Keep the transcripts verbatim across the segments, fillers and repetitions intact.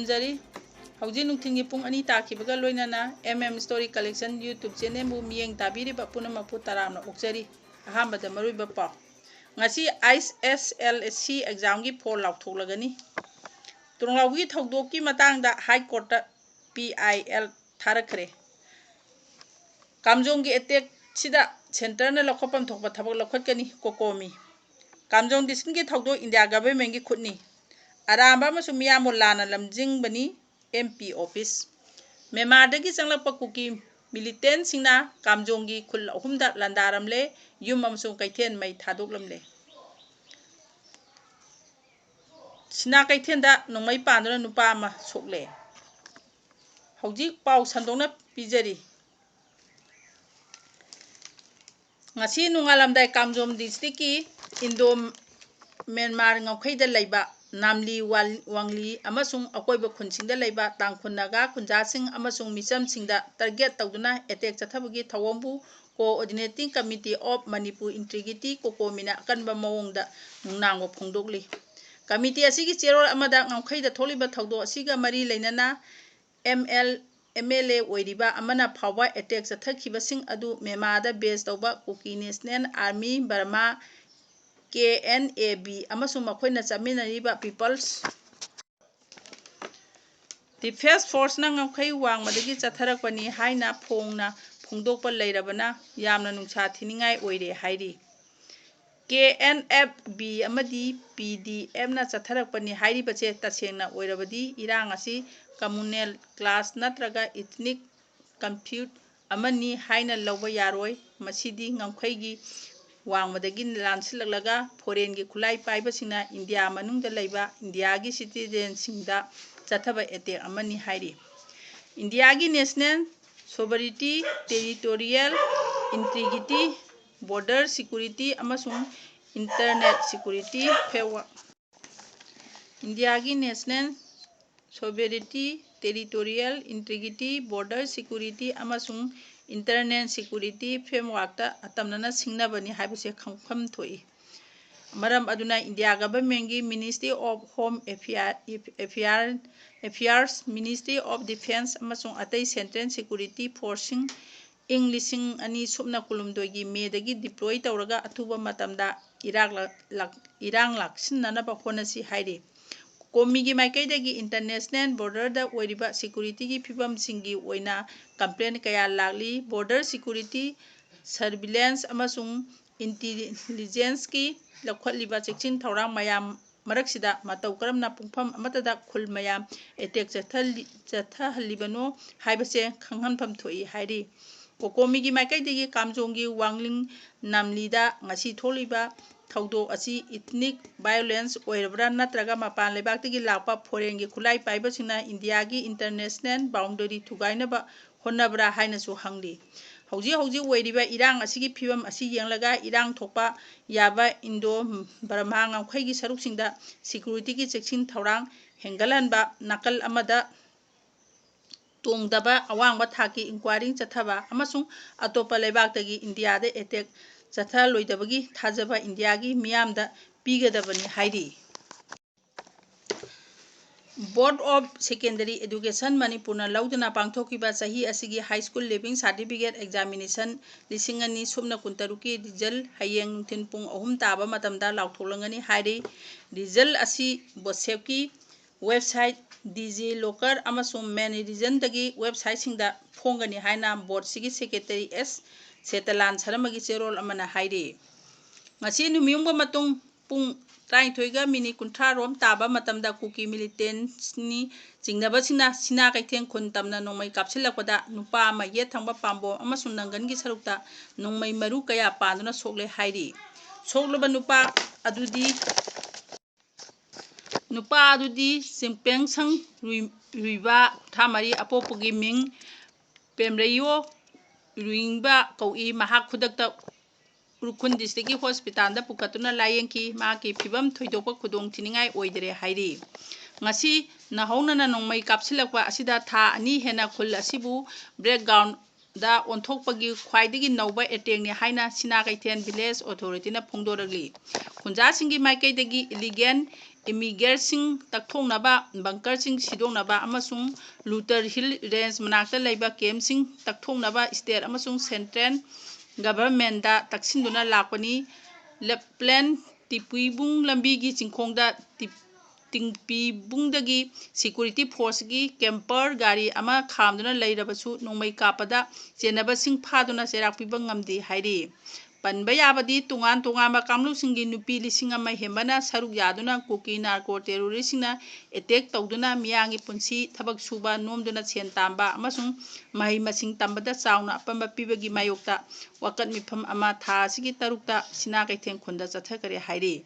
ꯖꯔꯤ꯫ ꯍꯧꯖꯤꯛ ꯅꯨꯡꯊꯤꯜꯒꯤ ꯄꯨꯡ ꯑꯅꯤ ꯇꯥꯈꯤꯕꯒ ꯂꯣꯏꯅꯅ M M Story Collection YouTube channelꯕꯨ ꯃꯤꯠꯌꯦꯡ ꯇꯥꯕꯤꯔꯤꯕ ꯄꯨꯝꯅꯃꯛꯄꯨ ꯇꯔꯥꯝꯅ ꯑꯣꯛꯆꯔꯤ꯫ ꯑꯍꯥꯟꯕꯗ ꯃꯔꯨꯑꯣꯏꯕ ꯄꯥꯎ꯫ ꯉꯁꯤ I S L C examꯒꯤ ꯐꯣꯜ ꯂꯥꯎꯊꯣꯛꯂꯒꯅꯤ꯫ ꯇꯨꯡꯂꯥꯎꯕꯤꯒꯤ ꯊꯧꯗꯣꯛꯀꯤ ꯃꯇꯥꯡꯗ High Courtꯇ P I L ꯊꯥꯔꯛꯈ꯭ꯔꯦ꯫ ꯀꯥꯝꯖꯣꯡꯒꯤ attackꯁꯤꯗ centreꯅ ꯂꯧꯈꯠꯐꯝ ꯊꯣꯛꯄ ꯊꯕꯛ ꯂꯧꯈꯠꯀꯅꯤ, ꯀꯣꯀꯣꯃꯤ꯫ ꯀꯥꯝꯖꯣꯡ districtꯀꯤ ꯊꯧꯗꯣꯛ India governmentꯀꯤ ꯈꯨꯠꯅꯤ꯫ ꯑꯔꯥꯝꯕ ꯑꯃꯁꯨꯡ ꯃꯤꯌꯥꯝꯕꯨ ꯂꯥꯟꯅ ꯂꯝꯖꯤꯡꯕꯅꯤ, M P office꯫ ꯃ꯭ꯌꯥꯟꯃꯥꯔꯗꯒꯤ ꯆꯪꯂꯛꯄ ꯀꯨꯀꯤ militantꯁꯤꯡꯅ ꯀꯥꯝꯖꯣꯡꯒꯤ ꯈꯨꯜ ꯑꯍꯨꯝꯗ ꯂꯥꯟꯗꯥꯔꯝꯂꯦ, ꯌꯨꯝ ꯑꯃꯁꯨꯡ ꯀꯩꯊꯦꯜ ꯃꯩ ꯊꯥꯗꯣꯛꯂꯝꯂꯦ꯫ ꯁꯤꯅꯥ ꯀꯩꯊꯦꯜꯗ ꯅꯣꯡꯃꯩ ꯄꯥꯟꯗꯨꯅ ꯅꯨꯄꯥ ꯑꯃ ꯁꯣꯛꯂꯦ꯫ ꯍꯧꯖꯤꯛ ꯄꯥꯎ ꯁꯟꯗꯣꯛꯅ ꯄꯤꯖꯔꯤ꯫ ꯉꯁꯤ ꯅꯣꯡꯉꯥꯜꯂꯝꯗꯥꯏ ꯀꯥꯝꯖꯣꯡ districtꯀꯤ Indo Myanmar ꯉꯝꯈꯩꯗ ꯂꯩꯕ ꯅꯥꯝꯂꯤ, ꯋꯥꯜ-, ꯋꯥꯡꯂꯤ ꯑꯃꯁꯨꯡ ꯑꯀꯣꯏꯕ ꯈꯨꯟꯁꯤꯡꯗ ꯂꯩꯕ ꯇꯥꯡꯈꯨꯜ ꯅꯥꯒꯥ ꯈꯨꯟꯖꯥꯁꯤꯡ ꯑꯃꯁꯨꯡ ꯃꯤꯆꯝꯁꯤꯡꯗ target ꯇꯧꯗꯨꯅ attack ꯆꯠꯊꯕꯒꯤ ꯊꯧꯑꯣꯡꯕꯨ Coordinating Committee of Manipur Integrity, ꯀꯣꯀꯣꯃꯤꯅ ꯑꯀꯟꯕ ꯃꯑꯣꯡꯗ ꯅꯨꯡꯅꯥꯡꯕ ꯐꯣꯡꯗꯣꯛꯂꯤ꯫ Committee ꯑꯁꯤꯒꯤ ꯆꯦꯔꯣꯜ ꯑꯃꯗ ꯉꯝꯈꯩꯗ ꯊꯣꯛꯂꯤꯕ ꯊꯧꯗꯣꯛ ꯑꯁꯤꯒ ꯃꯔꯤ ꯂꯩꯅꯅ M L, M L A ꯑꯣꯏꯔꯤꯕ ꯑꯃꯅ ꯐꯥꯎꯕ attack ꯆꯠꯊꯈꯤꯕꯁꯤꯡ ꯑꯗꯨ ꯃ꯭ꯌꯥꯟꯃꯥꯔꯗ base ꯇꯧꯕ Kuki National Army, Burma, K N A B, ꯑꯃꯁꯨꯡ ꯃꯈꯣꯏꯅ ꯆꯠꯃꯤꯟꯅꯔꯤꯕ People's Defence Forceꯅ ꯉꯝꯈꯩ ꯋꯥꯡꯃꯗꯒꯤ ꯆꯠꯊꯔꯛꯄꯅꯤ ꯍꯥꯏꯅ ꯐꯣꯡꯅ ꯐꯣꯡꯗꯣꯛꯄ ꯂꯩꯔꯕꯅ ꯌꯥꯝꯅ ꯅꯨꯡꯁꯥ ꯊꯤꯅꯤꯡꯉꯥꯏ ꯑꯣꯏꯔꯦ ꯍꯥꯏꯔꯤ꯫ K N F B ꯑꯃꯗꯤ P D Fꯅ ꯆꯠꯊꯔꯛꯄꯅꯤ ꯍꯥꯏꯔꯤꯕꯁꯦ ꯇꯁꯦꯡꯅ ꯑꯣꯏꯔꯕꯗꯤ ꯏꯔꯥꯡ ꯑꯁꯤ communal clash ꯅꯠꯇ꯭ꯔꯒ ethnic conflict ꯑꯃꯅꯤ ꯍꯥꯏꯅ ꯂꯧꯕ ꯌꯥꯔꯣꯏ꯫ ꯃꯁꯤꯗꯤ ꯉꯝꯈꯩꯒꯤ ꯋꯥꯡꯃꯗꯒꯤ ꯂꯥꯟꯁꯤꯜꯂꯛꯂꯒ foreignꯒꯤ ꯈꯨꯠꯂꯥꯏ ꯄꯥꯏꯕꯁꯤꯡꯅ ꯏꯟꯗꯤꯌꯥ ꯃꯅꯨꯡꯗ ꯂꯩꯕ ꯏꯟꯗꯤꯌꯥꯒꯤ citizenꯁꯤꯡꯗ ꯆꯠꯊꯕ attack ꯑꯃꯅꯤ ꯍꯥꯏꯔꯤ꯫ ꯏꯟꯗꯤꯌꯥꯒꯤ national sovereignty, territorial integrity, border security ꯑꯃꯁꯨꯡ internal security framework꯫ ꯏꯟꯗꯤꯌꯥꯒꯤ national sovereignty, territorial integrity, border security ꯑꯃꯁꯨꯡ internal security frameworkꯇ ꯑꯇꯝꯅꯅ ꯁꯤꯡꯅꯕꯅꯤ ꯍꯥꯏꯕꯁꯦ ꯈꯪꯐꯝ ꯊꯣꯛꯏ꯫ ꯃꯔꯝ ꯑꯗꯨꯅ India Government ꯀꯤ Ministry of Home Affair, Affair, Affairs, Ministry of Defence ꯑꯃꯁꯨꯡ ꯑꯇꯩ Central Security Force ꯁꯤꯡ ꯏꯪ ꯂꯤꯁꯤꯡ ꯑꯅꯤ ꯁꯨꯞꯅ ꯀꯨꯟꯍꯨꯝꯗꯣꯏꯒꯤ ꯃꯦꯗꯒꯤ deploy ꯇꯧꯔꯒ ꯑꯊꯨꯕ ꯃꯇꯝꯗ ꯏꯔꯥꯛ ꯂ-, ꯂꯥꯛ-, ꯏꯔꯥꯡ ꯂꯥꯛꯁꯤꯟꯅꯅꯕ ꯍꯣꯠꯅꯁꯤ ꯍꯥꯏꯔꯤ꯫ ꯀꯣꯃꯤꯒꯤ ꯃꯥꯏꯀꯩꯗꯒꯤ international border ꯗ ꯑꯣꯏꯔꯤꯕ security ꯒꯤ ꯐꯤꯕꯝꯁꯤꯡꯒꯤ ꯑꯣꯏꯅ complaint ꯀꯌꯥ ꯂꯥꯛꯂꯤ꯫ Border security, surveillance ꯑꯃꯁꯨꯡ intelligence ꯀꯤ ꯂꯧꯈꯠꯂꯤꯕ ꯆꯦꯛꯁꯤꯟ ꯊꯧꯔꯥꯡ ꯃꯌꯥꯝ ꯃꯔꯛꯁꯤꯗ ꯃꯇꯧ ꯀꯔꯝꯅ ꯄꯨꯡꯐꯝ ꯑꯃꯠꯇꯗ ꯈꯨꯜ ꯃꯌꯥꯝ attack ꯆꯠꯊꯜꯂꯤ-, ꯆꯠꯊꯍꯜꯂꯤꯕꯅꯣ ꯍꯥꯏꯕꯁꯦ ꯈꯪꯍꯟꯐꯝ ꯊꯣꯛꯏ ꯍꯥꯏꯔꯤ꯫ ꯀꯣꯀꯣꯃꯤꯒꯤ ꯃꯥꯏꯀꯩꯗꯒꯤ ꯀꯥꯝꯖꯣꯡꯒꯤ ꯋꯥꯡꯂꯤꯡ ꯅꯥꯝꯂꯤꯗ ꯉꯁꯤ ꯊꯣꯛꯂꯤꯕ ꯊꯧꯗꯣꯛ ꯑꯁꯤ ethnic violence ꯑꯣꯏꯔꯕ꯭ꯔꯥ ꯅꯠꯇ꯭ꯔꯒ ꯃꯄꯥꯟ ꯂꯩꯕꯥꯛꯇꯒꯤ ꯂꯥꯛꯄ foreign ꯒꯤ ꯈꯨꯠꯂꯥꯏ ꯄꯥꯏꯕꯁꯤꯡꯅ ꯏꯟꯗꯤꯌꯥꯒꯤ international boundary ꯊꯨꯒꯥꯏꯅꯕ ꯍꯣꯠꯅꯕ꯭ꯔꯥ ꯍꯥꯏꯅꯁꯨ ꯍꯪꯂꯤ꯫ ꯍꯧꯖꯤꯛ ꯍꯧꯖꯤꯛ ꯑꯣꯏꯔꯤꯕ ꯏꯔꯥꯡ ꯑꯁꯤꯒꯤ ꯐꯤꯕꯝ ꯑꯁꯤ ꯌꯦꯡꯂꯒ ꯏꯔꯥꯡ ꯊꯣꯛꯄ ꯌꯥꯕ ꯏꯟꯗꯣ ꯕꯔꯃꯥ ꯉꯝꯈꯩꯒꯤ ꯁꯔꯨꯛꯁꯤꯡꯗ security ꯒꯤ ꯆꯦꯛꯁꯤꯟ ꯊꯧꯔꯥꯡ ꯍꯦꯟꯒꯠꯍꯟꯕ, ꯅꯥꯀꯜ ꯑꯃꯗ ꯇꯣꯡꯗꯕ ꯑꯋꯥꯡꯕ ꯊꯥꯛꯀꯤ inquiry ꯆꯠꯊꯕ ꯑꯃꯁꯨꯡ ꯑꯇꯣꯞꯄ ꯂꯩꯕꯥꯛꯇꯒꯤ ꯏꯟꯗꯤꯌꯥꯗ attack ꯆꯠꯊꯍꯜꯂꯣꯏꯗꯕꯒꯤ ꯊꯥꯖꯕ ꯏꯟꯗꯤꯌꯥꯒꯤ ꯃꯤꯌꯥꯝꯗ ꯄꯤꯒꯗꯕꯅꯤ ꯍꯥꯏꯔꯤ꯫ Board of Secondary Education ꯃꯅꯤꯄꯨꯔꯅ ꯂꯧꯗꯨꯅ ꯄꯥꯡꯊꯣꯛꯈꯤꯕ ꯆꯍꯤ ꯑꯁꯤꯒꯤ high school leaving certificate examination ꯂꯤꯁꯤꯡ ꯑꯅꯤ ꯁꯨꯞꯅ ꯀꯨꯟꯇꯔꯨꯛꯀꯤ result ꯍꯌꯦꯡ ꯅꯨꯡꯊꯤꯜ ꯄꯨꯡ ꯑꯍꯨꯝ ꯇꯥꯕ ꯃꯇꯝꯗ ꯂꯥꯎꯊꯣꯛꯂꯒꯅꯤ ꯍꯥꯏꯔꯤ꯫ Result ꯑꯁꯤ BOSEP ꯀꯤ website, DigiLocker ꯑꯃꯁꯨꯡ MANIREGION ꯗꯒꯤ website ꯁꯤꯡꯗ ꯐꯣꯡꯒꯅꯤ ꯍꯥꯏꯅ board ꯁꯤꯒꯤ secretary ꯑꯦꯁ ꯁꯦꯇꯂꯥꯟ ꯁꯔꯃꯒꯤ ꯆꯦꯔꯣꯜ ꯑꯃꯅ ꯍꯥꯏꯔꯤ꯫ ꯉꯁꯤ ꯅꯨꯃꯤꯠꯌꯨꯡꯕ ꯃꯇꯨꯡ ꯄꯨꯡ ꯇꯔꯥꯅꯤꯊꯣꯏꯒ minute ꯀꯨꯟꯊ꯭ꯔꯥ ꯔꯣꯝ ꯇꯥꯕ ꯃꯇꯝꯗ ꯀꯨꯀꯤ militants ꯅꯤ ꯆꯤꯡꯅꯕꯁꯤꯡꯅ ꯁꯤꯅꯥ ꯀꯩꯊꯦꯜ ꯈꯨꯟ ꯇꯝꯅ ꯅꯣꯡꯃꯩ ꯀꯥꯞꯁꯤꯜꯂꯛꯄꯗ ꯅꯨꯄꯥ ꯑꯃ ꯌꯦꯠ ꯊꯪꯕ ꯄꯥꯝꯕꯣꯝ ꯑꯃꯁꯨꯡ ꯅꯪꯒꯟꯒꯤ ꯁꯔꯨꯛꯇ ꯅꯣꯡꯃꯩ ꯃꯔꯨ ꯀꯌꯥ ꯄꯥꯟꯗꯨꯅ ꯁꯣꯛꯂꯦ ꯍꯥꯏꯔꯤ꯫ ꯁꯣꯛꯂꯕ ꯅꯨꯄꯥ ꯑꯗꯨꯗꯤ, ꯅꯨꯄꯥ ꯑꯗꯨꯗꯤ ꯆꯤꯡꯄꯦꯡꯁꯪ ꯔꯨꯏ-, ꯔꯨꯏꯕ, ꯀꯨꯟꯊ꯭ꯔꯥ ꯃꯔꯤ, ꯑꯄꯣꯛꯄꯒꯤ ꯃꯤꯡ ꯄꯦꯝꯔꯩꯌꯣ ꯔꯨꯏꯡꯕ ꯀꯧꯏ꯫ ꯃꯍꯥꯛ ꯈꯨꯗꯛꯇ ꯎꯈ꯭ꯔꯨꯜ district ꯀꯤ hospital ꯗ ꯄꯨꯈꯠꯇꯨꯅ ꯂꯥꯌꯦꯡꯈꯤ꯫ ꯃꯍꯥꯛꯀꯤ ꯐꯤꯕꯝ ꯊꯣꯏꯗꯣꯛꯄ ꯈꯨꯗꯣꯡꯊꯤꯅꯤꯡꯉꯥꯏ ꯑꯣꯏꯗꯔꯦ ꯍꯥꯏꯔꯤ꯫ ꯉꯁꯤ ꯅꯧꯍꯧꯅꯅ ꯅꯣꯡꯃꯩ ꯀꯥꯞꯁꯤꯜꯂꯛꯄ ꯑꯁꯤꯗ ꯊꯥ ꯑꯅꯤ ꯍꯦꯟꯅ ꯈꯨꯜ ꯑꯁꯤꯕꯨ background ꯗ ꯑꯣꯟꯊꯣꯛꯄꯒꯤ ꯈ꯭ꯋꯥꯏꯗꯒꯤ ꯅꯧꯕ attackꯅꯤ ꯍꯥꯏꯅ ꯁꯤꯅꯥ ꯀꯩꯊꯦꯜ village authorityꯅ ꯐꯣꯡꯗꯣꯔꯛꯂꯤ꯫ ꯈꯨꯟꯖꯥꯁꯤꯡꯒꯤ ꯃꯥꯏꯀꯩꯗꯒꯤ illegal immigrantꯁꯤꯡ ꯇꯛꯊꯣꯛꯅꯕ, bunkerꯁꯤꯡ ꯁꯤꯗꯣꯛꯅꯕ ꯑꯃꯁꯨꯡ Lutar Hill Range ꯃꯅꯥꯛꯇ ꯂꯩꯕ campꯁꯤꯡ ꯇꯛꯊꯣꯛꯅꯕ state ꯑꯃꯁꯨꯡ central governmentꯗ ꯇꯛꯁꯤꯟꯗꯨꯅ ꯂꯥꯛꯄꯅꯤ꯫ Lamplane ꯇꯤꯄꯨꯏꯕꯨꯡ ꯂꯝꯕꯤꯒꯤ ꯆꯤꯡꯈꯣꯡꯗ ꯇꯤ-, ꯇꯤꯡꯄꯤꯕꯨꯡꯗꯒꯤ security forceꯀꯤ camper ꯒꯥꯔꯤ ꯑꯃ ꯈꯥꯝꯗꯨꯅ ꯂꯩꯔꯕꯁꯨ, ꯅꯣꯡꯃꯩ ꯀꯥꯞꯄꯗ ꯆꯦꯟꯅꯕꯁꯤꯡ ꯐꯥꯗꯨꯅ ꯆꯩꯔꯥꯛ ꯄꯤꯕ ꯉꯝꯗꯦ ꯍꯥꯏꯔꯤ꯫ ꯄꯟꯕ ꯌꯥꯕꯗꯤ, ꯇꯣꯉꯥꯟ ꯇꯣꯉꯥꯟꯕ ꯀꯥꯡꯂꯨꯞꯁꯤꯡꯒꯤ ꯅꯨꯄꯤ ꯂꯤꯁꯤꯡ ꯑꯃ ꯍꯦꯟꯕꯅ ꯁꯔꯨꯛ ꯌꯥꯗꯨꯅ ꯀꯨꯀꯤ narco terroristꯁꯤꯡꯅ attack ꯇꯧꯗꯨꯅ ꯃꯤꯌꯥꯝꯒꯤ ꯄꯨꯟꯁꯤ, ꯊꯕꯛ ꯁꯨꯕ ꯅꯣꯝꯗꯨꯅ ꯁꯦꯟ ꯇꯥꯟꯕ ꯑꯃꯁꯨꯡ ꯃꯍꯩ ꯃꯁꯤꯡ ꯇꯝꯕꯗ ꯆꯥꯎꯅ ꯑꯄꯟꯕ ꯄꯤꯕꯒꯤ ꯃꯥꯌꯣꯛꯇ ꯋꯥꯀꯠ ꯃꯤꯐꯝ ꯑꯃ ꯊꯥ ꯑꯁꯤꯒꯤ ꯇꯔꯨꯛꯇ ꯁꯤꯅꯥ ꯀꯩꯊꯦꯜ ꯈꯨꯟꯗ ꯆꯠꯊꯈꯔꯦ ꯍꯥꯏꯔꯤ꯫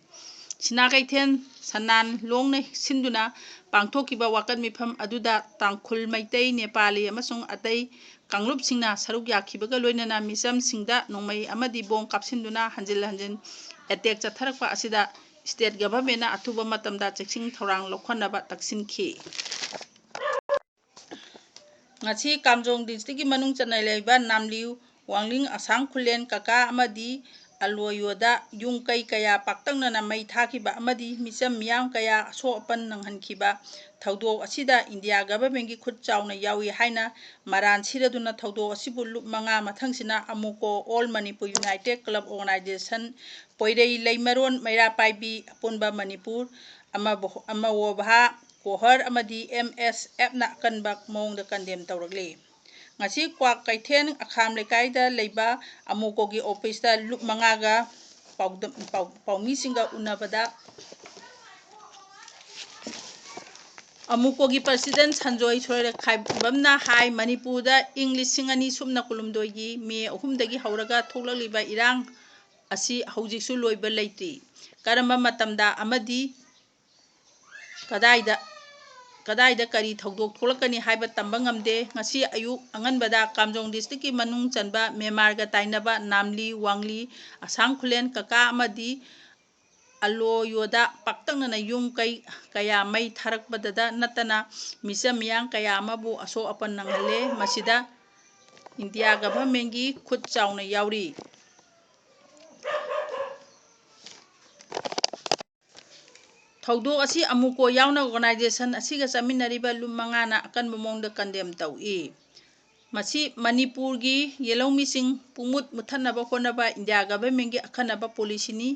ꯁꯤꯅꯥ ꯀꯩꯊꯦꯜ ꯁꯅꯥꯟ ꯂꯣꯡꯅ ꯁꯤꯟꯗꯨꯅ ꯄꯥꯡꯊꯣꯛꯈꯤꯕ ꯋꯥꯀꯠ ꯃꯤꯐꯝ ꯑꯗꯨꯗ ꯇꯥꯡꯈꯨꯜ, ꯃꯩꯇꯩ, ꯅꯦꯄꯥꯂꯤ ꯑꯃꯁꯨꯡ ꯑꯇꯩ ꯀꯥꯡꯂꯨꯞꯁꯤꯡꯅ ꯁꯔꯨꯛ ꯌꯥꯈꯤꯕꯒ ꯂꯣꯏꯅꯅ ꯃꯤꯆꯝꯁꯤꯡꯗ ꯅꯣꯡꯃꯩ ꯑꯃꯗꯤ bomb ꯀꯥꯞꯁꯤꯟꯗꯨꯅ ꯍꯟꯖꯤꯟ ꯍꯟꯖꯤꯟ attack ꯆꯠꯊꯔꯛꯄ ꯑꯁꯤꯗ state governmentꯅ ꯑꯊꯨꯕ ꯃꯇꯝꯗ ꯆꯦꯛꯁꯤꯟ ꯊꯧꯔꯥꯡ ꯂꯧꯈꯠꯅꯕ ꯇꯛꯁꯤꯟꯈꯤ꯫ ꯉꯁꯤ ꯀꯥꯝꯖꯣꯡ districtꯀꯤ ꯃꯅꯨꯡ ꯆꯟꯅ ꯂꯩꯕ ꯅꯥꯝꯂꯤ, ꯋꯥꯡꯂꯤꯡ, ꯑꯁꯥꯡ ꯈꯨꯂꯦꯟ, ꯀꯀꯥ ꯑꯃꯗꯤ ꯑꯂꯣꯌꯣꯗ ꯌꯨꯝ ꯀꯩ ꯀꯌꯥ ꯄꯥꯛꯇꯛꯅꯅ ꯃꯩ ꯊꯥꯈꯤꯕ ꯑꯃꯗꯤ ꯃꯤꯆꯝ ꯃꯤꯌꯥꯝ ꯀꯌꯥ ꯑꯁꯣꯛ ꯑꯄꯟ ꯅꯪꯍꯟꯈꯤꯕ ꯊꯧꯗꯣꯛ ꯑꯁꯤꯗ India governmentꯀꯤ ꯈꯨꯠ ꯆꯥꯎꯅ ꯌꯥꯎꯏ ꯍꯥꯏꯅ ꯃꯔꯥꯜ ꯁꯤꯔꯗꯨꯅ ꯊꯧꯗꯣꯛ ꯑꯁꯤꯕꯨ ꯂꯨꯞ ꯃꯉꯥ ꯃꯊꯪꯁꯤꯅ ꯑꯃꯨꯀꯣ All Manipur United Club Organisation, ꯄꯣꯏꯔꯩ ꯂꯩꯃꯔꯣꯟ ꯃꯩꯔꯥ ꯄꯥꯏꯕꯤ ꯑꯄꯨꯟꯕ ꯃꯅꯤꯄꯨꯔ, ꯑꯃꯕꯨ-, ꯑꯃꯋꯣꯚꯥ ꯀꯣꯍꯔ ꯑꯃꯗꯤ MSFꯅ ꯑꯀꯟꯕ ꯃꯑꯣꯡꯗ condemn ꯇꯧꯔꯛꯂꯤ꯫ ꯉꯁꯤ ꯀ꯭ꯋꯥꯛ ꯀꯩꯊꯦꯜ ꯑꯈꯥꯝ ꯂꯩꯀꯥꯏꯗ ꯂꯩꯕ ꯑꯃꯨꯀꯣꯒꯤ officeꯇ ꯂꯨꯞ ꯃꯉꯥꯒ ꯄꯥꯎꯗ-, ꯄꯥꯎ-, ꯄꯥꯎꯃꯤꯁꯤꯡꯒ ꯎꯅꯕꯗ ꯑꯃꯨꯀꯣꯒꯤ president ꯁꯟꯖꯣꯏ ꯁꯣꯏꯔꯈꯥꯏꯕꯝꯅ ꯍꯥꯏ, ꯃꯅꯤꯄꯨꯔꯗ ꯏꯪ ꯂꯤꯁꯤꯡ ꯑꯅꯤ ꯁꯨꯞꯅ ꯀꯨꯟꯍꯨꯝꯗꯣꯏꯒꯤ ꯃꯦ ꯑꯍꯨꯝꯗꯒꯤ ꯍꯧꯔꯒ ꯊꯣꯛꯂꯛꯂꯤꯕ ꯏꯔꯥꯡ ꯑꯁꯤ ꯍꯧꯖꯤꯛꯁꯨ ꯂꯣꯏꯕ ꯂꯩꯇ꯭ꯔꯤ꯫ ꯀꯔꯝꯕ ꯃꯇꯝꯗ ꯑꯃꯗꯤ ꯀꯗꯥꯏꯗ, ꯀꯗꯥꯏꯗ ꯀꯔꯤ ꯊꯧꯗꯣꯛ ꯊꯣꯛꯂꯛꯀꯅꯤ ꯍꯥꯏꯕ ꯇꯝꯕ ꯉꯝꯗꯦ꯫ ꯉꯁꯤ ꯑꯌꯨꯛ ꯑꯉꯟꯕꯗ ꯀꯥꯝꯖꯣꯡ districtꯀꯤ ꯃꯅꯨꯡ ꯆꯟꯕ ꯃ꯭ꯌꯥꯟꯃꯥꯔꯒ ꯇꯥꯏꯅꯕ ꯅꯥꯝꯂꯤ, ꯋꯥꯡꯂꯤ, ꯑꯁꯥꯡ ꯈꯨꯂꯦꯟ, ꯀꯀꯥ ꯑꯃꯗꯤ ꯑꯂꯣꯌꯣꯗ ꯄꯥꯛꯇꯛꯅꯅ ꯌꯨꯝ ꯀꯩ ꯀꯌꯥ ꯃꯩ ꯊꯥꯔꯛꯄꯗꯇ ꯅꯠꯇꯅ ꯃꯤꯆꯝ ꯃꯤꯌꯥꯝ ꯀꯌꯥ ꯑꯃꯕꯨ ꯑꯁꯣꯛ ꯑꯄꯟ ꯅꯪꯍꯜꯂꯦ꯫ ꯃꯁꯤꯗ ꯏꯟꯗꯤꯌꯥ ꯒꯚꯔꯟꯃꯦꯟꯒꯤ ꯈꯨꯠ ꯆꯥꯎꯅ ꯌꯥꯎꯔꯤ꯫ ꯊꯧꯗꯣꯛ ꯑꯁꯤ ꯑꯃꯨꯀꯣ ꯌꯥꯎꯅ ꯑꯣꯔꯒꯅꯥꯏꯖꯦꯁꯟ ꯑꯁꯤꯒ ꯆꯠꯃꯤꯟꯅꯔꯤꯕ ꯂꯨꯞ ꯃꯉꯥꯅ ꯑꯀꯟꯕ ꯃꯑꯣꯡꯗ ꯀꯟꯗꯦꯝ ꯇꯧꯏ꯫ ꯃꯁꯤ ꯃꯅꯤꯄꯨꯔꯒꯤ ꯌꯦꯜꯍꯧꯃꯤꯁꯤꯡ ꯄꯨꯡꯃꯨꯠ ꯃꯨꯠꯊꯠꯅꯕ ꯍꯣꯠꯅꯕ ꯏꯟꯗꯤꯌꯥ ꯒꯚꯔꯟꯃꯦꯟꯒꯤ ꯑꯈꯟꯅꯕ ꯄꯣꯂꯤꯁꯤꯅꯤ꯫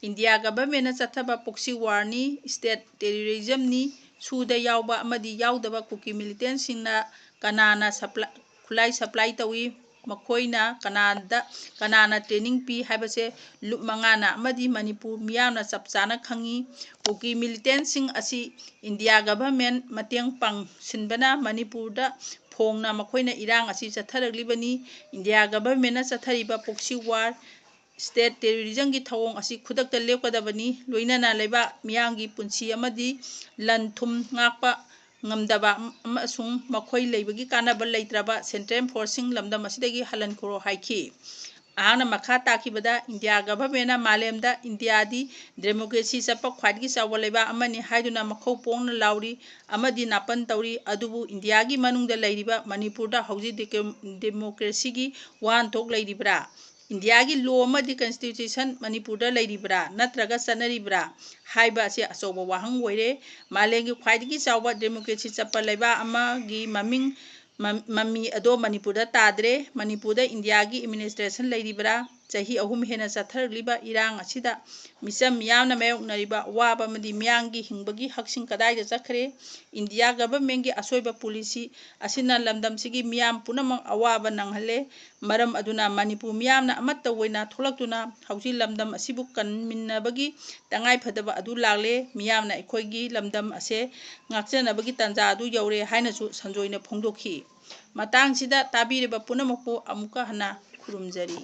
ꯏꯟꯗꯤꯌꯥ ꯒꯚꯔꯟꯃꯦꯟꯅ ꯆꯠꯊꯕ ꯄ꯭ꯔꯣꯛꯁꯤ ꯋꯥꯔꯅꯤ, ꯁ꯭ꯇꯦꯠ ꯇꯦꯔꯣꯔꯤꯖꯝꯅꯤ, ꯁꯨꯗ ꯌꯥꯎꯕ ꯑꯃꯗꯤ ꯌꯥꯎꯗꯕ ꯀꯨꯀꯤ ꯃꯤꯂꯤꯇꯦꯟꯁꯤꯡꯅ ꯀꯅꯥꯅ ꯁꯄ꯭ꯂꯥꯏ, ꯈꯨꯠꯂꯥꯏ ꯁꯄ꯭ꯂꯥꯏ ꯇꯧꯏ, ꯃꯈꯣꯏꯅ ꯀꯅꯥꯗ, ꯀꯅꯥꯅ ꯇ꯭ꯔꯦꯅꯤꯡ ꯄꯤ ꯍꯥꯏꯕꯁꯦ ꯂꯨꯞ ꯃꯉꯥꯅ ꯑꯃꯗꯤ ꯃꯅꯤꯄꯨꯔ ꯃꯤꯌꯥꯝꯅ ꯆꯞ ꯆꯥꯅ ꯈꯪꯏ꯫ ꯀꯨꯀꯤ ꯃꯤꯂꯤꯇꯦꯟꯁꯤꯡ ꯑꯁꯤ ꯏꯟꯗꯤꯌꯥ ꯒꯚꯔꯟꯃꯦꯟ ꯃꯇꯦꯡ ꯄꯥꯡꯁꯤꯟꯕꯅ ꯃꯅꯤꯄꯨꯔꯗ ꯐꯣꯡꯅ ꯃꯈꯣꯏꯅ ꯏꯔꯥꯡ ꯑꯁꯤ ꯆꯠꯊꯔꯛꯂꯤꯕꯅꯤ꯫ ꯏꯟꯗꯤꯌꯥ ꯒꯚꯔꯟꯃꯦꯟꯅ ꯆꯠꯊꯔꯤꯕ ꯄ꯭ꯔꯣꯛꯁꯤ ꯋꯥꯔ, ꯁ꯭ꯇꯦꯠ ꯇꯦꯔꯣꯔꯤꯖꯝꯒꯤ ꯊꯧꯑꯣꯡ ꯑꯁꯤ ꯈꯨꯗꯛꯇ ꯂꯦꯞꯀꯗꯕꯅꯤ, ꯂꯣꯏꯅꯅ ꯂꯩꯕꯥꯛ ꯃꯤꯌꯥꯝꯒꯤ ꯄꯨꯟꯁꯤ ꯑꯃꯗꯤ ꯂꯟ ꯊꯨꯝ ꯉꯥꯛꯄ ꯉꯝꯗꯕ ꯑꯃꯁꯨꯡ ꯃꯈꯣꯏ ꯂꯩꯕꯒꯤ ꯀꯥꯟꯅꯕ ꯂꯩꯇ꯭ꯔꯕ ꯁꯦꯟꯇ꯭ꯔꯦꯜ ꯐꯣꯔꯁꯁꯤꯡ ꯂꯝꯗꯝ ꯑꯁꯤꯗꯒꯤ ꯍꯜꯍꯟꯈ꯭ꯔꯣ ꯍꯥꯏꯈꯤ꯫ ꯃꯍꯥꯛꯅ ꯃꯈꯥ ꯇꯥꯈꯤꯕꯗ, ꯏꯟꯗꯤꯌꯥ ꯒꯚꯔꯟꯃꯦꯟꯅ ꯃꯥꯂꯦꯝꯗ ꯏꯟꯗꯤꯌꯥꯗꯤ ꯗꯦꯃꯣꯀ꯭ꯔꯦꯁꯤ ꯆꯠꯄ ꯈ꯭ꯋꯥꯏꯗꯒꯤ ꯆꯥꯎꯕ ꯂꯩꯕꯥꯛ ꯑꯃꯅꯤ ꯍꯥꯏꯗꯨꯅ ꯃꯈꯧ ꯄꯣꯡꯅ ꯂꯥꯎꯔꯤ ꯑꯃꯗꯤ ꯅꯥꯄꯟ ꯇꯧꯔꯤ, ꯑꯗꯨꯕꯨ ꯏꯟꯗꯤꯌꯥꯒꯤ ꯃꯅꯨꯡꯗ ꯂꯩꯔꯤꯕ ꯃꯅꯤꯄꯨꯔꯗ ꯍꯧꯖꯤꯛ ꯗꯦꯀꯦ-, ꯗꯦꯃꯣꯀ꯭ꯔꯦꯁꯤꯒꯤ ꯋꯥꯍꯟꯊꯣꯛ ꯂꯩꯔꯤꯕ꯭ꯔꯥ? ꯏꯟꯗꯤꯌꯥꯒꯤ ꯂꯣ ꯑꯃꯗꯤ ꯀꯟꯁꯇꯤꯇ꯭ꯌꯨꯁꯟ ꯃꯅꯤꯄꯨꯔꯗ ꯂꯩꯔꯤꯕ꯭ꯔꯥ ꯅꯠꯇ꯭ꯔꯒ ꯆꯠꯅꯔꯤꯕ꯭ꯔꯥ ꯍꯥꯏꯕ ꯑꯁꯤ ꯑꯆꯧꯕ ꯋꯥꯍꯪ ꯑꯣꯏꯔꯦ꯫ ꯃꯥꯂꯦꯝꯒꯤ ꯈ꯭ꯋꯥꯏꯗꯒꯤ ꯆꯥꯎꯕ ꯗꯦꯃꯣꯀ꯭ꯔꯦꯁꯤ ꯆꯠꯄ ꯂꯩꯕꯥꯛ ꯑꯃꯒꯤ ꯃꯃꯤꯡ, ꯃ-, ꯃꯃꯤ ꯑꯗꯣ ꯃꯅꯤꯄꯨꯔꯗ ꯇꯥꯗ꯭ꯔꯦ꯫ ꯃꯅꯤꯄꯨꯔꯗ ꯏꯟꯗꯤꯌꯥꯒꯤ ꯑꯦꯗꯃꯤꯅꯤꯁꯇ꯭ꯔꯦꯁꯟ ꯂꯩꯔꯤꯕ꯭ꯔꯥ? ꯆꯍꯤ ꯑꯍꯨꯝ ꯍꯦꯟꯅ ꯆꯠꯊꯔꯛꯂꯤꯕ ꯏꯔꯥꯡ ꯑꯁꯤꯗ ꯃꯤꯆꯝ ꯃꯤꯌꯥꯝꯅ ꯃꯥꯌꯣꯛꯅꯔꯤꯕ ꯑꯋꯥꯕ ꯑꯃꯗꯤ ꯃꯤꯌꯥꯝꯒꯤ ꯍꯤꯡꯕꯒꯤ ꯍꯛꯁꯤꯡ ꯀꯗꯥꯏꯗ ꯆꯠꯈ꯭ꯔꯦ? ꯏꯟꯗꯤꯌꯥ ꯒꯚꯔꯟꯃꯦꯟꯒꯤ ꯑꯁꯣꯏꯕ ꯄꯣꯂꯤꯁꯤ ꯑꯁꯤꯅ ꯂꯝꯗꯝꯁꯤꯒꯤ ꯃꯤꯌꯥꯝ ꯄꯨꯝꯅꯃꯛ ꯑꯋꯥꯕ ꯅꯪꯍꯜꯂꯦ꯫ ꯃꯔꯝ ꯑꯗꯨꯅ ꯃꯅꯤꯄꯨꯔ ꯃꯤꯌꯥꯝꯅ ꯑꯃꯠꯇ ꯑꯣꯏꯅ ꯊꯣꯛꯂꯛꯇꯨꯅ ꯍꯧꯖꯤꯛ ꯂꯝꯗꯝ ꯑꯁꯤꯕꯨ ꯀꯟꯃꯤꯟꯅꯕꯒꯤ ꯇꯉꯥꯏꯐꯗꯕ ꯑꯗꯨ ꯂꯥꯛꯂꯦ꯫ ꯃꯤꯌꯥꯝꯅ ꯑꯩꯈꯣꯏꯒꯤ ꯂꯝꯗꯝ ꯑꯁꯦ ꯉꯥꯛꯆꯅꯕꯒꯤ ꯇꯥꯟꯖꯥ ꯑꯗꯨ ꯌꯧꯔꯦ ꯍꯥꯏꯅꯁꯨ ꯁꯟꯖꯣꯏꯅ ꯐꯣꯡꯗꯣꯛꯈꯤ꯫ ꯃꯇꯥꯡꯁꯤꯗ ꯇꯥꯕꯤꯔꯤꯕ ꯄꯨꯝꯅꯃꯛꯄꯨ ꯑꯃꯨꯛꯀ ꯍꯟꯅ ꯈꯨꯔꯨꯝꯖꯔꯤ꯫